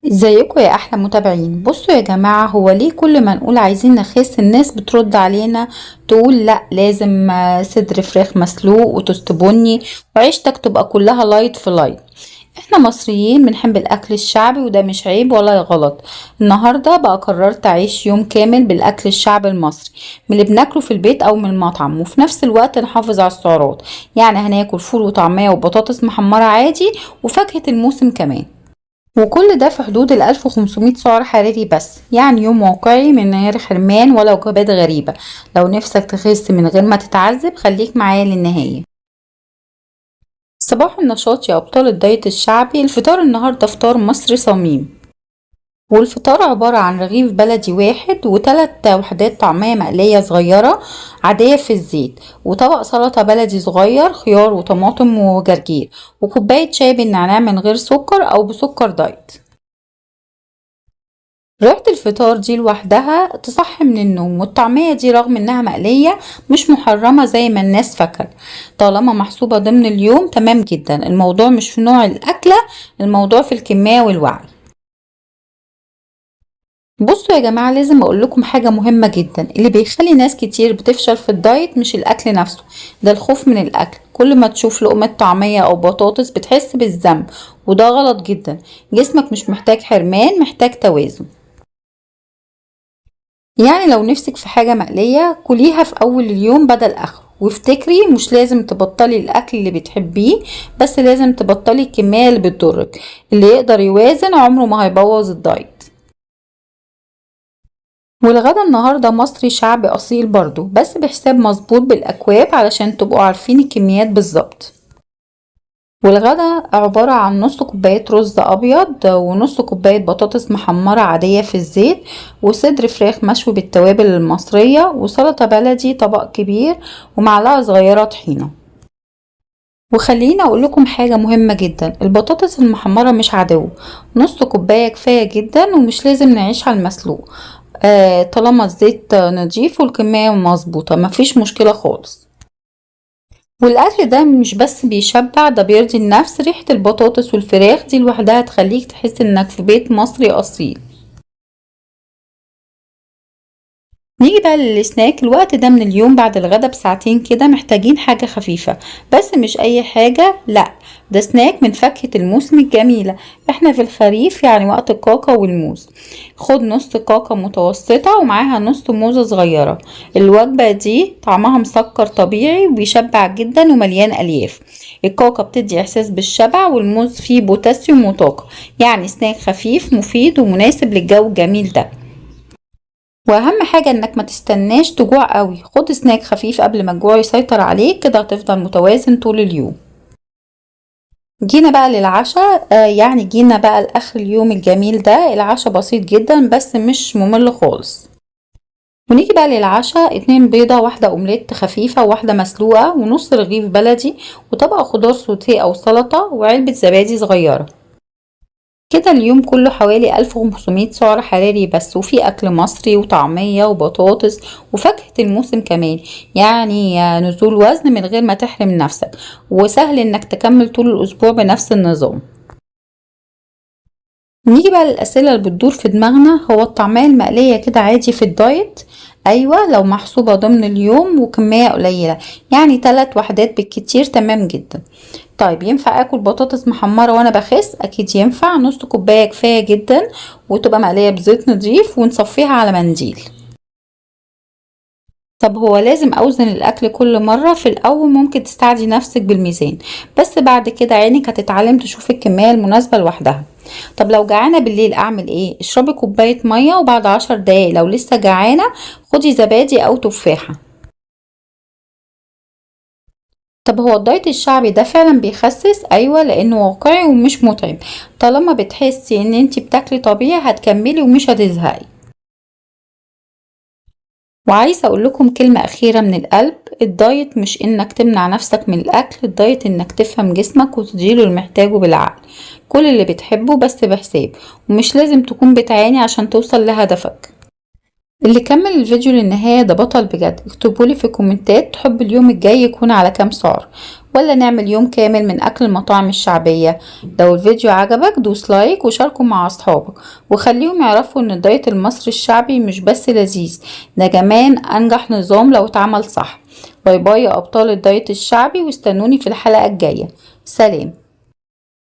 ازيكم يا احلى متابعين؟ بصوا يا جماعة، هو ليه كل ما نقول عايزين نخس الناس بترد علينا تقول لا لازم صدر فراخ مسلوق وتوست بني وعيشتك تبقى كلها light في light؟ احنا مصريين بنحب الاكل الشعبي، وده مش عيب ولا غلط. النهاردة بقى قررت اعيش يوم كامل بالاكل الشعبي المصري، من اللي بناكله في البيت او من المطعم، وفي نفس الوقت نحافظ على السعرات. يعني هناكل فول وطعمية وبطاطس محمرة عادي وفاكهة الموسم كمان، وكل ده في حدود 1500 سعر حراري بس. يعني يوم واقعي من غير حرمان ولا وجبات غريبة. لو نفسك تخس من غير ما تتعذب خليك معايا للنهاية. صباح النشاط يا أبطال الدايت الشعبي. الفطار النهاردة فطار مصري صميم، والفطار عبارة عن رغيف بلدي واحد وتلات وحدات طعمية مقلية صغيرة عادية في الزيت، وطبق سلطة بلدي صغير خيار وطماطم وجرجير، وكوباية شاي بالنعناع من غير سكر أو بسكر دايت. ريحة الفطار دي لوحدها تصحي من النوم، والطعمية دي رغم انها مقلية مش محرمة زي ما الناس فاكرة، طالما محسوبة ضمن اليوم تمام جدا. الموضوع مش في نوع الأكلة، الموضوع في الكمية والوعي. بصوا يا جماعة، لازم اقول لكم حاجة مهمة جدا. اللي بيخلي ناس كتير بتفشل في الدايت مش الاكل نفسه، ده الخوف من الاكل. كل ما تشوف لقمة طعمية او بطاطس بتحس بالذنب، وده غلط جدا. جسمك مش محتاج حرمان، محتاج توازن. يعني لو نفسك في حاجة مقلية كليها في اول اليوم بدل اخره. وافتكري مش لازم تبطلي الاكل اللي بتحبيه، بس لازم تبطلي الكمية اللي بتضرك. اللي يقدر يوازن عمره ما هيبوظ الدايت. والغدا النهاردة مصري شعبي أصيل برضو، بس بحساب مظبوط بالأكواب علشان تبقوا عارفين الكميات بالظبط. والغدا عبارة عن نص كوباية رز أبيض ونص كوباية بطاطس محمرة عادية في الزيت، وصدر فراخ مشوي بالتوابل المصرية، وسلطة بلدي طبق كبير، ومعلقة صغيرة طحينة. وخليني اقول لكم حاجة مهمة جدا، البطاطس المحمرة مش عدو، نص كوباية كفاية جدا، ومش لازم نعيش على المسلوق. طالما الزيت نضيف والكمية مظبوطة مفيش مشكلة خالص. والاكل ده مش بس بيشبع، ده بيرضي النفس. ريحة البطاطس والفراخ دي لوحدها تخليك تحس انك في بيت مصري اصيل. نيجي بقى للسناك. الوقت ده من اليوم بعد الغدا بساعتين كده محتاجين حاجة خفيفة، بس مش اي حاجة، لا ده سناك من فاكهة الموسم الجميلة. احنا في الخريف، يعني وقت الكاكا والموز. خد نص كاكا متوسطة ومعاها نص موزة صغيرة. الوجبة دي طعمها مسكر طبيعي وبيشبع جدا ومليان الياف. الكاكا بتدي احساس بالشبع، والموز فيه بوتاسيوم وطاقة. يعني سناك خفيف مفيد ومناسب للجو الجميل ده. واهم حاجة انك ما تستناش تجوع قوي، خد سناك خفيف قبل ما الجوع يسيطر عليك، كده هتفضل متوازن طول اليوم. جينا بقى للعشاء، يعني جينا بقى لاخر اليوم الجميل ده. العشاء بسيط جدا بس مش ممل خالص. ونيجي بقى للعشاء، 2 بيضة، واحدة اومليت خفيفة وواحدة مسلوقة، ونص رغيف بلدي، وطبق خضار سوتيه او سلطة، وعلبة زبادي صغيرة. كده اليوم كله حوالي 1500 سعر حراري بس، وفي اكل مصري وطعمية وبطاطس وفاكهة الموسم كمان. يعني نزول وزن من غير ما تحرم نفسك، وسهل انك تكمل طول الاسبوع بنفس النظام. نيجي بقى للأسئلة اللي بتدور في دماغنا. هو الطعمية المقلية كده عادي في الدايت؟ ايوه، لو محسوبة ضمن اليوم وكمية قليلة، يعني 3 وحدات بالكتير تمام جدا. طيب ينفع اكل بطاطس محمرة وانا بخس؟ اكيد ينفع، نص كوباية كفاية جدا، وتبقى مقلية بزيت نضيف ونصفيها على منديل. طب هو لازم اوزن الاكل كل مرة؟ في الاول ممكن تستعدي نفسك بالميزان، بس بعد كده عينك هتتعلم تشوف الكمية المناسبة لوحدها. طب لو جعانة بالليل اعمل ايه؟ اشربي كوباية مية، وبعد 10 دقايق لو لسه جعانة خدي زبادي او تفاحة. طب هو الدايت الشعبي ده فعلا بيخسس؟ ايوه، لانه واقعي ومش متعب. طالما بتحسي ان انتي بتاكلي طبيعي هتكملي ومش هتزهقي. وعايزه اقول لكم كلمه اخيره من القلب، الدايت مش انك تمنع نفسك من الاكل، الدايت انك تفهم جسمك وتديله اللي محتاجه بالعقل، كل اللي بتحبه بس بحساب، ومش لازم تكون بتعاني عشان توصل لهدفك. اللي كمل الفيديو للنهاية ده بطل بجد. اكتبولي في الكومنتات تحب اليوم الجاي يكون على كام سعر، ولا نعمل يوم كامل من أكل المطاعم الشعبية؟ لو الفيديو عجبك دوس like وشاركه مع أصحابك، وخليهم يعرفوا إن الدايت المصري الشعبي مش بس لذيذ، ده كمان أنجح نظام لو اتعمل صح. bye bye يا أبطال الدايت الشعبي، واستنوني في الحلقة الجاية. سلام.